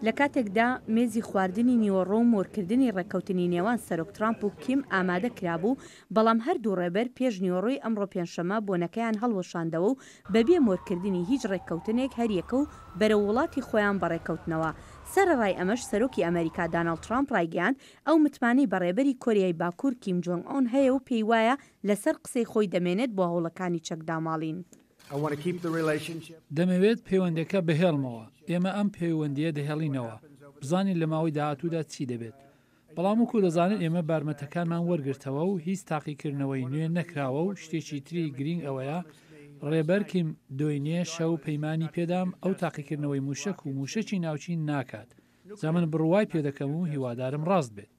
لە کاتێکدا مێزی خواردنی نیوەڕۆ و مۆرکردنی ڕێککەوتنی نێوان سەرۆک ترامپ و کیم ئامادە کرابوو، بەڵام هەردوو ڕێبەر پێش نیوەڕۆی ئەمڕۆ پێنجشەممە بۆنەکەیان هەڵوەشاندەوە و بەبێ مۆرکردنی هیچ ڕێککەوتنێک هەریەکە و بەرەو وڵاتی خۆیان بەڕێکەوتنەوە. سەرەڕای ئەمەش سەرۆکی ئەمەریکا داناڵد ترامپ ڕایگەیاند، ئەو متمانەی بە ڕێبەری کۆریای باکوور کیم جۆنگ ئۆن هەیە و پێی وایە لەسەر قسەی خۆی دەمێنێت بۆ هەوڵەکانی چەکداماڵین. دەمەوێت پەیوەندییەکە بهێڵمەوە، ئێمە ئەم پەیوەندییە دەهێڵینەوە، بزانین لە ماوەی داهاتوودا چی دەبێت. بەڵام وەکو دەزانن ئێمە بارمەتەکانمان وەرگرتەوە و هیچ تاقیکردنەوەی نوێ نەکراوە و شتێکی تری گرینگ ئەوەیە ڕێبەر کیم دۆینێ شەو پەیمانی پێدام ئەو تاقیکردنەوەی موشەک و موشەکی ناوکی ناکات جا من بڕوای پێدەکەم و هیوادارم ڕاست بێت.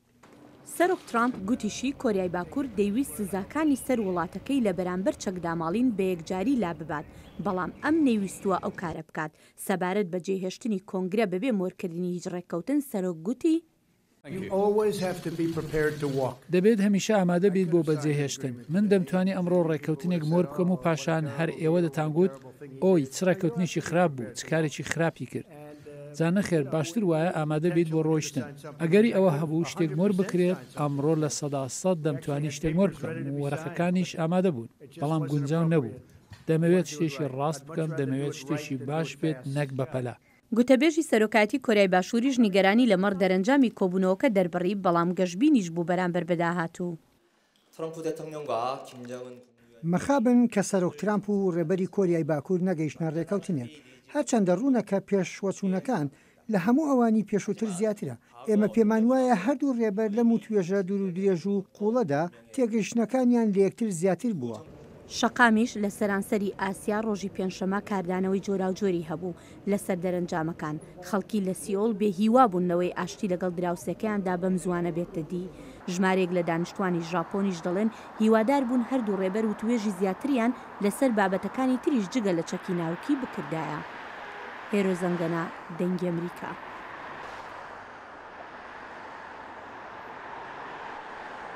سەرۆک ترامپ گوتیشی کۆریای باکوور دەیویست سزاکانی سەر وڵاتەکەی لە بەرامبەر چەکداماڵین بە یەکجاری لاببات، بەڵام ئەم نەیویستووە ئەو کارە بکات. سەبارەت بە جێهێشتنی کۆنگرە بەبێ مۆرکردنی هیچ ڕێککەوتن، سەرۆک گوتی، دەبێت هەمیشە ئامادە بیت بۆ بەجێهێشتن. من دەمتوانی ئەمڕۆ ڕێککەوتنێک مۆر بکەم و پاشان هەر ئێوە دەتانگوت، ئۆی، چ ڕێککەوتنێکی خراپ بوو، چ کارێکی خراپی کرد. جا نەخێر، باشتر وایە ئامادە بیت بۆ ڕۆیشتن. ئەگەری ئەوە هەبوو شتێک مۆر بکرێت، ئەمڕۆ 100% دەمتوانی شتێک مۆر بکەم و وەرەقەکانیش ئامادە بوون، بەڵام گونجاو نەبوو. دەمەوێت شتێکی ڕاست بکەم، دەمەوێت شتێکی باش بێت نەک بەپەلە. گوتەبێژی سەرۆکایەتی کۆریای باشووریش نیگەرانی لەمەڕ دەرەنجامی کۆبوونەوەکە دەربڕی، بەڵام گەشبینیش بوو بەرامبەر بە داهاتوو. مەخابن کە سەرۆک ترامپ و ڕێبەری کۆریای باکوور نەگەیشتنە ڕێکەوتنێک، هەرچەندە ڕوونە کە پێشوەچوونەکان لە هەموو ئەوانی پێشووتر زیاترە. ئێمە پێمانوایە هەردوو ڕێبەر لەم وتوێژە دوورودرێژ و قووڵەدا تێگەیشتنەکانیان لەیەکتر زیاتر بووە. شەقامیش لە سەرانسەری ئاسیا ڕۆژی پێنجشەممە کاردانەوەی جۆراوجۆری هەبوو لەسەر دەرەنجامەکان. خەڵکی لە سیئۆل بێ هیوا بوون لەوەی ئاشتی لەگەڵ دراوسێکەیاندا بەم زووانە بێتە دی. ژمارەیەک لە دانیشتوانی ژاپۆنیش دەڵێن هیوادار بوون هەردوو ڕێبەر وتوێژی زیاتریان لەسەر بابەتەکانی تریش جگە لە چەکی ناوکی بکردایە. هێرۆ زەنگەنە، دەنگی ئەمریکا.